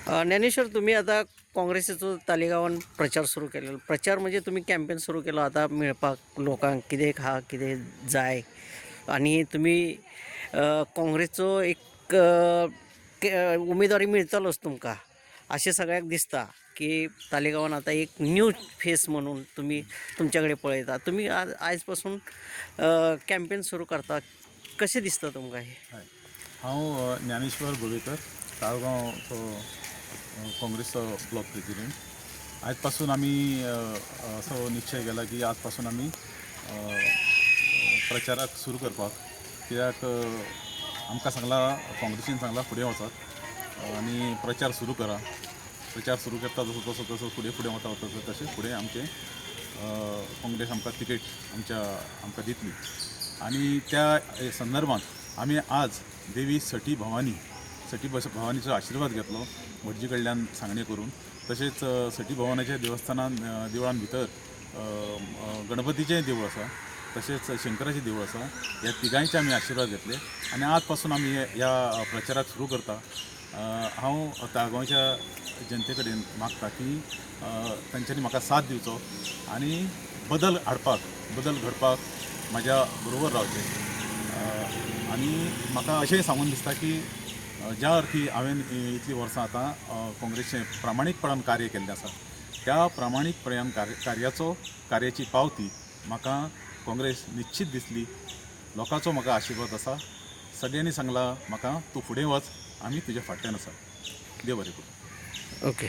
ज्ञानेश्वर, तुमी आतां काँग्रेसीचो तालिगांवान प्रचार सुरू केलेलो. प्रचार म्हणजे तुमी कॅम्पेन सुरू केलो. आतां मेळपाक लोकांक कितें आहा, कितें जाय आनी तुमी काँग्रेसचो एक उमेदवारी मेळटलोच तुमकां अशें सगळ्यांक दिसता की तालिगांवान आतां एक न्यू फेस म्हणून तुमी तुमच्या कडेन पळयता. तुमी आयज पासून कॅम्पेन सुरू करता, कशें दिसता तुमकां हें? हय, हांव ज्ञानेश्वर गोवेकर, ताळगांवचो काँग्रेसचो ब्लॉक प्रेजिडेंट. आयज पासून आमी असो निश्चय केला की आज पासून आमी प्रचाराक सुरू करपाक, कित्याक आमकां सांगलां, काँग्रेसीन सांगलां, फुडें वचात आनी प्रचार सुरू करा. प्रचार सुरू करता जसो तसो तसो फुडें फुडें वता वता तशें फुडें आमचें काँग्रेस आमकां तिकेट आमच्या आमकां दितली. आनी त्या संदर्भात आमी आज देवी सटी भवानी, सटी बस भवानीचो आशिर्वाद घेतलो भटजी कडल्यान सांगणी करून. तशेंच सटी भवानीच्या देवस्थानान, देवळान भितर गणपतीचेंय देवूळ आसा, तशेंच शंकराचें देवूळ आसा. ह्या तिगांयचे आमी आशिर्वाद घेतले आनी आज पासून आमी ह्या प्रचाराक सुरू करता. हांव ताळगांवच्या जनते कडेन मागता की तांच्यांनी म्हाका साथ दिवचो आनी बदल हाडपाक, बदल घडपाक म्हाज्या बरोबर रावचें. आनी म्हाका अशेंय सांगून दिसता की ज्या अर्थी हांवें इतलीं वर्सां आतां काँग्रेसीचें प्रामाणीकपणान कार्य केल्लें आसा, त्या प्रामाणीकपणान कार्याचो, कार्याची पावती म्हाका काँग्रेस निश्चीत दिसली. लोकांचो म्हाका आशिर्वाद आसा. सगळ्यांनी सांगलां म्हाका, तूं फुडें वच, आमी तुज्या फाटल्यान आसा. देव बरें करूं. ओके.